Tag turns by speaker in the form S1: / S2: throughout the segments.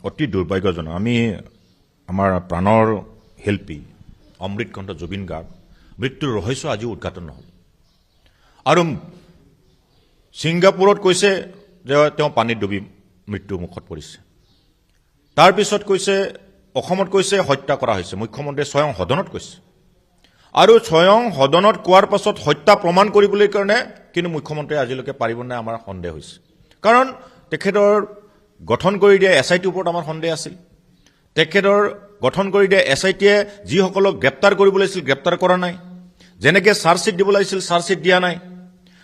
S1: অতি দুৰ্ভাগ্যজনক। আমি আমাৰ প্ৰাণৰ শিল্পী অমৃতকণ্ঠ জুবিন গাৰ্গ মৃত্যুৰ ৰহস্য আজিও উদ্ঘাটন নহ'ল। আৰু ছিংগাপুৰত কৈছে যে তেওঁ পানীত ডুবি মৃত্যুৰ মুখত পৰিছে। তাৰপিছত কৈছে, অসমত কৈছে হত্যা কৰা হৈছে। মুখ্যমন্ত্ৰীয়ে স্বয়ং সদনত কৈছে। আৰু স্বয়ং সদনত কোৱাৰ পাছত হত্যা প্ৰমাণ কৰিবলৈ কাৰণে কিন্তু মুখ্যমন্ত্ৰীয়ে আজিলৈকে পাৰিব নাই, আমাৰ সন্দেহ হৈছে। কাৰণ তেখেতৰ গঠন কৰি দিয়া এছ I টিৰ ওপৰত আমাৰ সন্দেহ আছিল। তেখেতৰ গঠন কৰি দিয়া এছ I টিয়ে যিসকলক গ্ৰেপ্তাৰ কৰিব লাগিছিল, গ্ৰেপ্তাৰ কৰা নাই। যেনেকৈ চাৰ্জশ্বিট দিব লাগিছিল, চাৰ্জশ্বিট দিয়া নাই।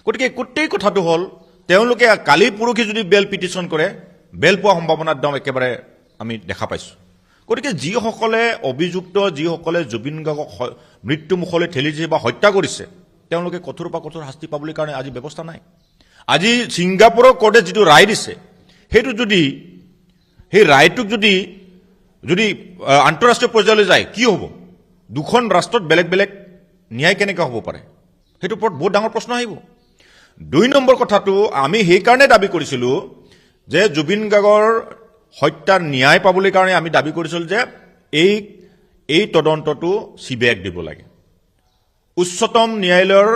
S1: গতিকে গোটেই কথাটো হ'ল, তেওঁলোকে কালি পৰহি যদি বেল পিটিশ্যন কৰে, বেল পোৱা সম্ভাৱনা একদম একেবাৰে আমি দেখা পাইছোঁ। গতিকে যিসকলে অভিযুক্ত, যিসকলে জুবিন গাৰ্গক মৃত্যুমুখলৈ ঠেলি দিছে বা হত্যা কৰিছে, তেওঁলোকে কঠোৰ পৰা কঠোৰ শাস্তি পাবলৈ কাৰণে আজি ব্যৱস্থা নাই। আজি ছিংগাপুৰৰ কোৰ্টে যিটো ৰায় দিছে, সেইটো যদি, সেই ৰায়টোক যদি যদি আন্তঃৰাষ্ট্ৰীয় পৰ্যায়লৈ যায়, কি হ'ব? দুখন ৰাষ্ট্ৰত বেলেগ বেলেগ ন্যায় কেনেকৈ হ'ব পাৰে? সেইটোৰ ওপৰত বহুত ডাঙৰ প্ৰশ্ন আহিব। 2 নম্বৰ কথাটো, আমি সেইকাৰণে দাবী কৰিছিলোঁ যে জুবিন গাৰ্গৰ হত্যাৰ ন্যায় পাবলৈ কাৰণে আমি দাবী কৰিছিলোঁ যে এই তদন্তটো চি বি আইক দিব লাগে। উচ্চতম ন্যায়ালয়ৰ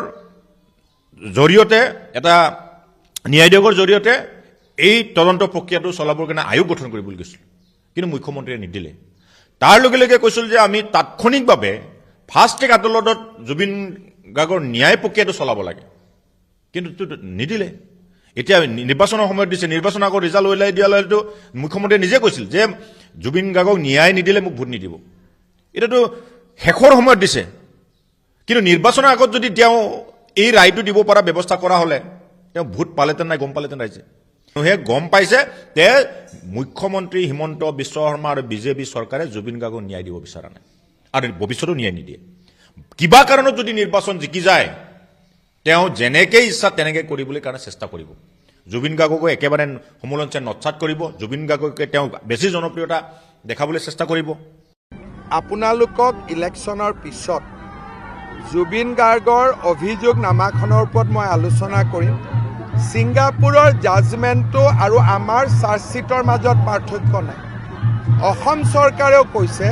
S1: জৰিয়তে, এটা ন্যায়াধীশৰ জৰিয়তে এই তদন্ত প্ৰক্ৰিয়াটো চলাবৰ কাৰণে আয়োগ গঠন কৰিবলৈ কৈছিলোঁ। কিন্তু মুখ্যমন্ত্ৰীয়ে নিদিলে। তাৰ লগে লগে কৈছিল যে আমি তাৎক্ষণিকভাৱে ফাষ্ট ট্ৰেক আদালতত জুবিন গাৰ্গৰ ন্যায় প্ৰক্ৰিয়াটো চলাব লাগে। কিন্তু নিদিলে। এতিয়া নিৰ্বাচনৰ সময়ত দিছে। নিৰ্বাচনৰ আগত ৰিজাল্ট ওলাই দিয়াৰ লগেতো মুখ্যমন্ত্ৰীয়ে নিজে কৈছিল যে জুবিন গাৰ্গক ন্যায় নিদিলে মোক ভোট নিদিব। এতিয়াতো শেষৰ সময়ত দিছে। কিন্তু নিৰ্বাচনৰ আগত যদি তেওঁ এই ৰায়টো দিব পৰা ব্যৱস্থা কৰা হ'লে তেওঁ ভোট পালেহেঁতেন নাই, গম পালেহেঁতেন ৰাইজে। মানুহে গম পাইছে যে মুখ্যমন্ত্ৰী হিমন্ত বিশ্ব শৰ্মা আৰু বিজেপি চৰকাৰে জুবিন গাৰ্গক ন্যায় দিব বিচৰা নাই আৰু ভৱিষ্যতেও ন্যায় নিদিয়ে। কিবা কাৰণত যদি নিৰ্বাচন জিকি যায়, তেওঁ যেনেকৈ ইচ্ছা তেনেকৈ কৰিবলৈ কাৰণে চেষ্টা কৰিব। জুবিন গাৰ্গকো একেবাৰে সমুলঞ্চে নৎসাত কৰিব। জুবিন গাৰ্গকে তেওঁ বেছি জনপ্ৰিয়তা দেখাবলৈ চেষ্টা কৰিব।
S2: আপোনালোকক ইলেকশ্যনৰ পিছত জুবিন গাৰ্গৰ অভিযোগ নামাখনৰ ওপৰত মই আলোচনা কৰিম। ছিংগাপুৰৰ জাজমেণ্টটো আৰু আমাৰ চাৰ্জশ্বিটৰ মাজত পাৰ্থক্য নাই। অসম চৰকাৰেও কৈছে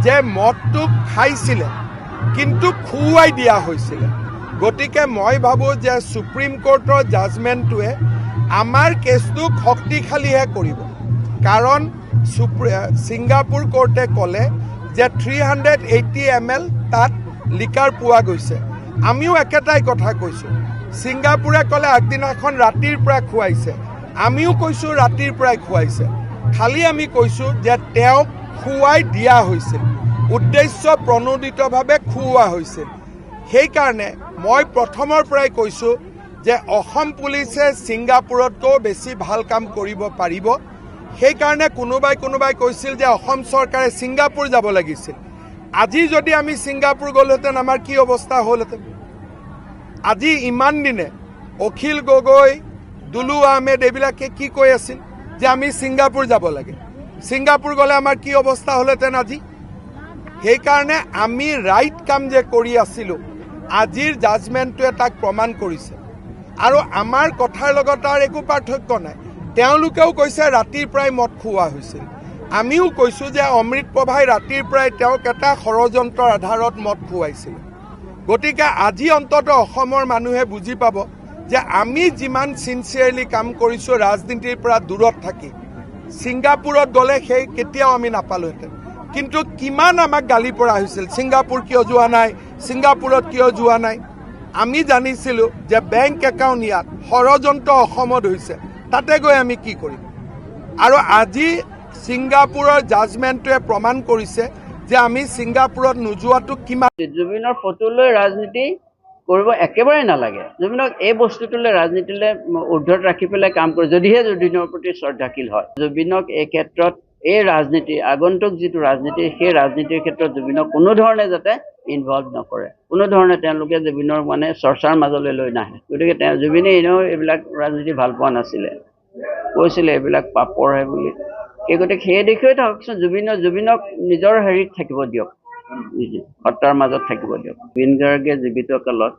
S2: যে মদটো খাইছিলে, কিন্তু খুওৱাই দিয়া হৈছিলে। গতিকে মই ভাবোঁ যে ছুপ্ৰিম কোৰ্টৰ জাজমেণ্টটোৱে আমাৰ কেছটোক শক্তিশালীহে কৰিব। কাৰণ ছিংগাপুৰ কোৰ্টে ক'লে যে 380 ml তাত লিকাৰ পোৱা গৈছে। আমিও একেটাই কথা কৈছোঁ। ছিংগাপুৰে ক'লে আগদিনাখন ৰাতিৰ পৰা খুৱাইছে। আমিও কৈছোঁ ৰাতিৰ পৰাই খুৱাইছে। খালি আমি কৈছোঁ যে তেওঁক খুৱাই দিয়া হৈছিল, উদ্দেশ্য প্ৰণোদিতভাৱে খুওৱা হৈছিল। সেইকাৰণে মই প্ৰথমৰ পৰাই কৈছোঁ যে অসম পুলিচে ছিংগাপুৰতকৈও বেছি ভাল কাম কৰিব পাৰিব। সেইকাৰণে কোনোবাই কোনোবাই কৈছিল যে অসম চৰকাৰে ছিংগাপুৰ যাব লাগিছিল। আজি যদি আমি ছিংগাপুৰ গ'লোহেঁতেন, আমাৰ কি অৱস্থা হ'লহেঁতেন? আজি ইমান দিনে অখিল গগৈ, দুলু আহমেদ এইবিলাকে কি কৈ আছিল যে আমি ছিংগাপুৰ যাব লাগে। ছিংগাপুৰ গ'লে আমাৰ কি অৱস্থা হ'লহেঁতেন আজি? সেইকাৰণে আমি ৰাইট কাম যে কৰি আছিলোঁ, আজিৰ জাজমেণ্টটোৱে তাক প্ৰমাণ কৰিছে। আৰু আমাৰ কথাৰ লগত তাৰ একো পাৰ্থক্য নাই। তেওঁলোকেও কৈছে ৰাতিৰ পৰাই মদ খুওৱা হৈছিল। আমিও কৈছোঁ যে অমৃত প্ৰভাই ৰাতিৰ পৰাই তেওঁক এটা ষড়যন্ত্ৰৰ আধাৰত মদ খুৱাইছিল। গতিকে আজি অন্ততঃ অসমৰ মানুহে বুজি পাব যে আমি যিমান চিনচিয়াৰলি কাম কৰিছোঁ, ৰাজনীতিৰ পৰা দূৰত থাকি, ছিংগাপুৰত গ'লে সেই কেতিয়াও আমি নাপালোহেঁতেন। কিন্তু কিমান আমাক গালি পৰা হৈছিল, ছিংগাপুৰ কিয় যোৱা নাই, ছিংগাপুৰত কিয় যোৱা নাই। আমি জানিছিলোঁ যে বেংক একাউণ্ট ইয়াত, ষড়যন্ত্ৰ অসমত হৈছে, তাতে গৈ আমি কি কৰিম? আৰু আজি ছিংগাপুৰৰ জাজমেণ্টটোৱে প্ৰমাণ কৰিছে যে আমি ছিংগাপুৰত নোযোৱাটো কিমান
S3: জুবিনৰ ফটো লৈ ৰাজনীতি কৰিব একেবাৰে নালাগে। জুবিনক এই বস্তুটোলৈ, ৰাজনীতিলৈ ঊৰ্ধত ৰাখি পেলাই কাম কৰে, যদিহে জুবিনৰ প্ৰতি শ্ৰদ্ধাশীল হয়। জুবিনক এই ক্ষেত্ৰত, এই ৰাজনীতি, আগন্তুক যিটো ৰাজনীতি, সেই ৰাজনীতিৰ ক্ষেত্ৰত জুবিনক কোনো ধৰণে যাতে ইনভলভ নকৰে, কোনো ধৰণে তেওঁলোকে জুবিনৰ মানে চৰ্চাৰ মাজলৈ লৈ নাহে। গতিকে তেওঁ, জুবিনে এনেও এইবিলাক ৰাজনীতি ভাল পোৱা নাছিলে, কৈছিলে এইবিলাক পাপৰহে বুলি। সেই গতিকে সেই দিশেও থাককচোন। জুবিনক নিজৰ হেৰিত থাকিব দিয়ক, সত্তাৰ মাজত থাকিব দিয়ক। জুবিন গাৰ্গে জীৱিত কালত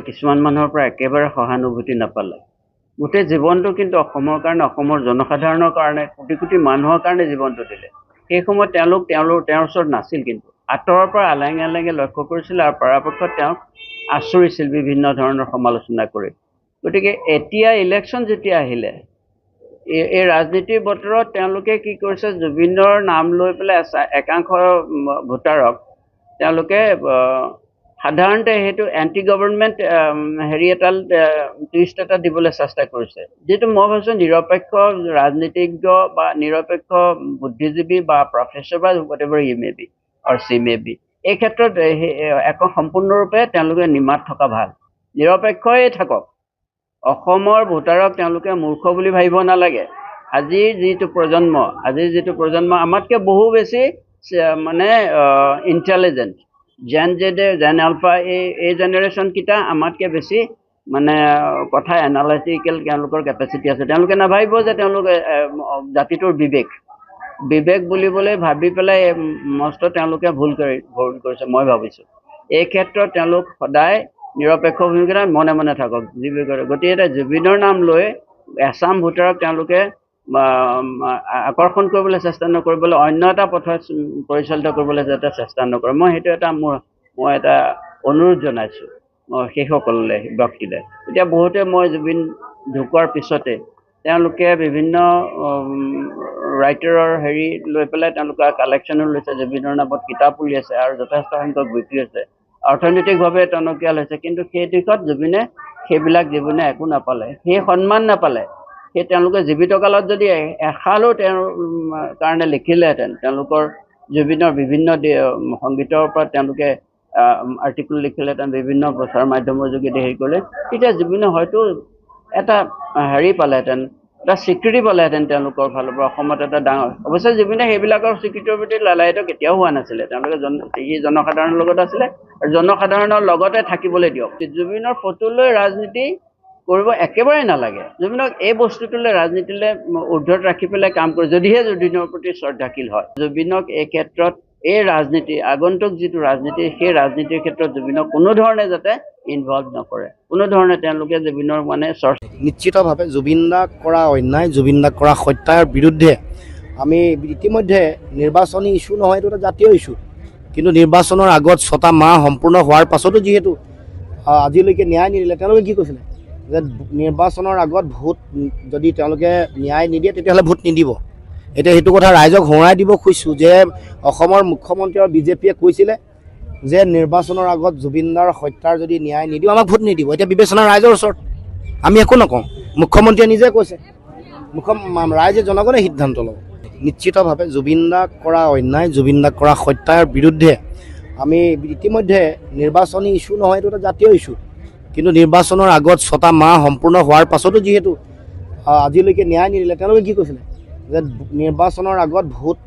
S3: কিছুমান মানুহৰ পৰা একেবাৰে সহানুভূতি নাপালে। গোটেই জীৱনটো কিন্তু অসমৰ কাৰণে, অসমৰ জনসাধাৰণৰ কাৰণে, কোটি কোটি মানুহৰ কাৰণে জীৱনটো দিলে। সেই সময়ত তেওঁলোক তেওঁৰ ওচৰত নাছিল, কিন্তু আঁতৰৰ পৰা আলেঙে আলেঙে লক্ষ্য কৰিছিল আৰু পৰাপক্ষত তেওঁক আচৰিছিল বিভিন্ন ধৰণৰ সমালোচনা কৰি। গতিকে এতিয়া ইলেকশ্যন যেতিয়া আহিলে, এই ৰাজনীতিৰ বতৰত তেওঁলোকে কি কৰিছে, জুবিনৰ নাম লৈ পেলাই একাংশ ভোটাৰক তেওঁলোকে সাধাৰণতে সেইটো এণ্টি গভৰ্ণমেণ্ট হেৰি এটা টুইষ্ট এটা দিবলৈ চেষ্টা কৰিছে, যিটো মই ভাবিছোঁ নিৰপেক্ষ ৰাজনীতিজ্ঞ বা নিৰপেক্ষ বুদ্ধিজীৱী বা প্ৰফেচৰ বা whatever you may be or she may be, এই ক্ষেত্ৰত এক সম্পূৰ্ণৰূপে তেওঁলোকে নিমাত থকা ভাল। নিৰপেক্ষই থাকক। অসমৰ ভোটাৰক তেওঁলোকে মূৰ্খ বুলি ভাবিব নালাগে। আজিৰ যিটো প্ৰজন্ম আমাতকৈ বহু বেছি মানে ইণ্টেলিজেণ্ট। জেন জেডে, জেন আলফা, এই জেনেৰেশ্যনকেইটা আমাতকৈ বেছি মানে কথা এনালাইটিকেল তেওঁলোকৰ কেপাচিটি আছে। তেওঁলোকে নাভাবিব যে তেওঁলোক জাতিটোৰ বিবেক বুলিবলৈ ভাবি পেলাই মস্ত তেওঁলোকে ভুল কৰিছে মই ভাবিছোঁ। এই ক্ষেত্ৰত তেওঁলোক সদায় নিৰপেক্ষ ভূমিকা মনে মনে থাকক। গতিকে এতিয়া জুবিনৰ নাম লৈ এছাম ভোটাৰক তেওঁলোকে আকৰ্ষণ কৰিবলৈ চেষ্টা নকৰিবলৈ, অন্য এটা পথত পৰিচালিত কৰিবলৈ যাতে চেষ্টা নকৰে, মই সেইটো এটা মই এটা অনুৰোধ জনাইছোঁ মই সেইসকললৈ, ব্যক্তিলৈ। এতিয়া বহুতে মই জুবিন ঢুকোৱাৰ পিছতে তেওঁলোকে বিভিন্ন ৰাইটাৰৰ হেৰি লৈ পেলাই তেওঁলোকৰ কালেকশ্যনো লৈছে, জুবিনৰ নামত কিতাপ উলিয়াইছে আৰু যথেষ্ট সংখ্যক বিক্ৰী হৈছে, অৰ্থনৈতিকভাৱে টনকিয়াল হৈছে। কিন্তু সেই দিশত জুবিনে সেইবিলাক জীৱনে একো নাপালে, সেই সন্মান নাপালে। সেই তেওঁলোকে জীৱিত কালত যদি এষালো তেওঁৰ কাৰণে লিখিলেহেঁতেন, তেওঁলোকৰ জুবিনৰ বিভিন্ন সংগীতৰ ওপৰত তেওঁলোকে আৰ্টিকল লিখিলেহেঁতেন, বিভিন্ন প্ৰচাৰ মাধ্যমৰ যোগেদি হেৰি কৰিলে, তেতিয়া জুবিনে হয়তো এটা হেৰি পালেহেঁতেন, এটা স্বীকৃতি পালেহেঁতেন তেওঁলোকৰ ফালৰ পৰা অসমত এটা ডাঙৰ। অৱশ্যে জুবিনে সেইবিলাকৰ স্বীকৃতিৰ প্ৰতি লালায়িত কেতিয়াও হোৱা নাছিলে। তেওঁলোকে সি জনসাধাৰণৰ লগত আছিলে আৰু জনসাধাৰণৰ লগতে থাকিবলৈ দিয়ক। জুবিনৰ ফটো লৈ ৰাজনীতি কৰিব একেবাৰে নালাগে। জুবিনক এই বস্তুটোলৈ ৰাজনীতিলৈ ঊৰ্ধত ৰাখি পেলাই কাম কৰে, যদিহে জুবিনৰ প্ৰতি শ্ৰদ্ধাশীল হয়। জুবিনক এই ক্ষেত্ৰত এই ৰাজনীতি, আগন্তুক যিটো ৰাজনীতি, সেই ৰাজনীতিৰ ক্ষেত্ৰত জুবিনক কোনো ধৰণে যাতে ইনভলভ নকৰে, কোনো ধৰণে তেওঁলোকে জুবিনৰ মানে চৰ্চা।
S4: নিশ্চিতভাৱে জুবিন দাক কৰা অন্যায়, জুবিন দাক কৰা হত্যাৰ বিৰুদ্ধে আমি ইতিমধ্যে নিৰ্বাচনী ইছ্যু নহয়, এইটো এটা জাতীয় ইছ্যু। কিন্তু নিৰ্বাচনৰ আগত 6টা মাহ সম্পূৰ্ণ হোৱাৰ পাছতো যিহেতু আজিলৈকে ন্যায় নিদিলে, তেওঁলোকে কি কৈছিলে যে নিৰ্বাচনৰ আগত ভোট যদি তেওঁলোকে ন্যায় নিদিয়ে তেতিয়াহ'লে ভোট নিদিব। এতিয়া সেইটো কথা ৰাইজক সোঁৱৰাই দিব খুজিছোঁ যে অসমৰ মুখ্যমন্ত্ৰী আৰু বিজেপিয়ে কৈছিলে যে নিৰ্বাচনৰ আগত জুবিন দাৰ হত্যাৰ যদি ন্যায় নিদিওঁ আমাক ভোট নিদিব। এতিয়া বিবেচনা ৰাইজৰ ওচৰত, আমি একো নকওঁ। মুখ্যমন্ত্ৰীয়ে নিজে কৈছে, ৰাইজে জনগণে সিদ্ধান্ত ল'ব। নিশ্চিতভাৱে জুবিন দাক কৰা অন্যায়, জুবিন দাক কৰা হত্যাৰ বিৰুদ্ধে আমি ইতিমধ্যে নিৰ্বাচনী ইছ্যু নহয়, এইটো এটা জাতীয় ইছ্যু। কিন্তু নিৰ্বাচনৰ আগত 6টা মাহ সম্পূৰ্ণ হোৱাৰ পাছতো যিহেতু আজিলৈকে ন্যায় নিদিলে, তেওঁলোকে কি কৈছিলে যে নিৰ্বাচনৰ আগত ভোট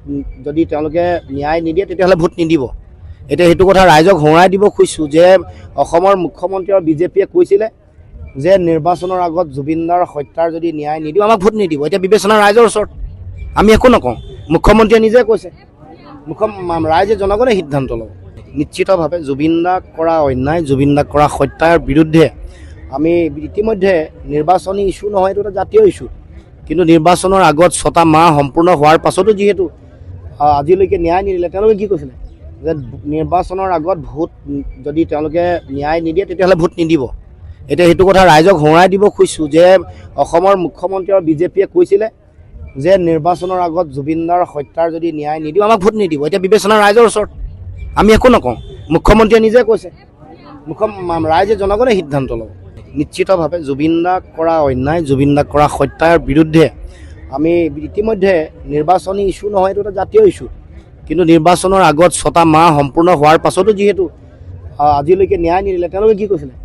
S4: যদি তেওঁলোকে ন্যায় নিদিয়ে তেতিয়াহ'লে ভোট নিদিব। এতিয়া সেইটো কথা ৰাইজক সোঁৱৰাই দিব খুজিছোঁ যে অসমৰ মুখ্যমন্ত্ৰী আৰু বিজেপিয়ে কৈছিলে যে নিৰ্বাচনৰ আগত জুবিন দাৰ হত্যাৰ যদি ন্যায় নিদিওঁ আমাক ভোট নিদিব। এতিয়া বিবেচনা ৰাইজৰ ওচৰত, আমি একো নকওঁ। মুখ্যমন্ত্ৰীয়ে নিজে কৈছে, ৰাইজে জনগণে সিদ্ধান্ত ল'ব। নিশ্চিতভাৱে জুবিন দাক কৰা অন্যায়, জুবিন দাক কৰা হত্যাৰ বিৰুদ্ধে আমি ইতিমধ্যে নিৰ্বাচনী ইছ্যু নহয়, এইটো এটা জাতীয় ইছ্যু। কিন্তু নিৰ্বাচনৰ আগত 6টা মাহ সম্পূৰ্ণ হোৱাৰ পাছতো যিহেতু আজিলৈকে ন্যায় নিদিলে, তেওঁলোকে কি কৈছিলে যে নিৰ্বাচনৰ আগত ভোট যদি তেওঁলোকে ন্যায় নিদিয়ে তেতিয়াহ'লে ভোট নিদিব। এতিয়া সেইটো কথা ৰাইজক সোঁৱৰাই দিব খুজিছোঁ যে অসমৰ মুখ্যমন্ত্ৰী আৰু বিজেপিয়ে কৈছিলে যে নিৰ্বাচনৰ আগত জুবিন দাৰ হত্যাৰ যদি ন্যায় নিদিওঁ আমাক ভোট নিদিব। এতিয়া বিবেচনা ৰাইজৰ ওচৰত, আমি একো নকওঁ। মুখ্যমন্ত্ৰীয়ে নিজে কৈছে, ৰাইজে জনগণে সিদ্ধান্ত ল'ব। নিশ্চিতভাৱে জুবিন দাক কৰা অন্যায়, জুবিন দাক কৰা হত্যাৰ বিৰুদ্ধে আমি ইতিমধ্যে নিৰ্বাচনী ইছ্যু নহয়, এইটো এটা জাতীয় ইছ্যু। কিন্তু নিৰ্বাচনৰ আগত 6টা মাহ সম্পূৰ্ণ হোৱাৰ পাছতো যিহেতু আজিলৈকে ন্যায় নিদিলে, তেওঁলোকে কি কৈছিলে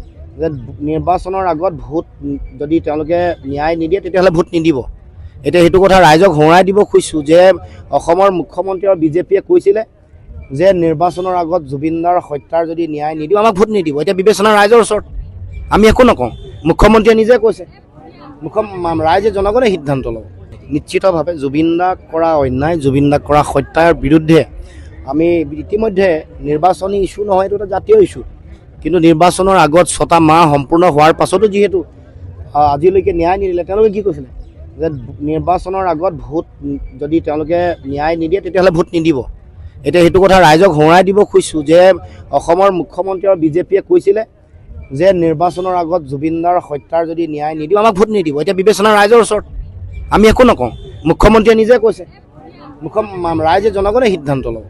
S4: যে নিৰ্বাচনৰ আগত ভোট যদি তেওঁলোকে ন্যায় নিদিয়ে তেতিয়াহ'লে ভোট নিদিব। এতিয়া সেইটো কথা ৰাইজক সোঁৱৰাই দিব খুজিছোঁ যে অসমৰ মুখ্যমন্ত্ৰী আৰু বিজেপিয়ে কৈছিলে যে নিৰ্বাচনৰ আগত জুবিন দাৰ হত্যাৰ যদি ন্যায় নিদিওঁ আমাক ভোট নিদিব। এতিয়া বিবেচনা ৰাইজৰ ওচৰত, আমি একো নকওঁ। মুখ্যমন্ত্ৰীয়ে নিজে কৈছে, ৰাইজে জনগণে সিদ্ধান্ত ল'ব। নিশ্চিতভাৱে জুবিন দাক কৰা অন্যায়, জুবিন দাক কৰা হত্যাৰ বিৰুদ্ধে আমি ইতিমধ্যে নিৰ্বাচনী ইছ্যু নহয়, এইটো এটা জাতীয় ইছ্যু। কিন্তু নিৰ্বাচনৰ আগত 6টা মাহ সম্পূৰ্ণ হোৱাৰ পাছতো যিহেতু আজিলৈকে ন্যায় নিদিলে, তেওঁলোকে কি কৈছিলে যে নিৰ্বাচনৰ আগত ভোট যদি তেওঁলোকে ন্যায় নিদিয়ে তেতিয়াহ'লে ভোট নিদিব। এতিয়া সেইটো কথা ৰাইজক সোঁৱৰাই দিব খুজিছোঁ যে অসমৰ মুখ্যমন্ত্ৰী আৰু বিজেপিয়ে কৈছিলে যে নিৰ্বাচনৰ আগত জুবিনদাৰ হত্যাৰ যদি ন্যায় নিদিওঁ, আমাক ভোট নিদিব। এতিয়া বিবেচনা ৰাইজৰ ওচৰত, আমি একো নকওঁ। মুখ্যমন্ত্ৰীয়ে নিজে কৈছে, মুখ্য ৰাইজে, জনগণে সিদ্ধান্ত ল'ব।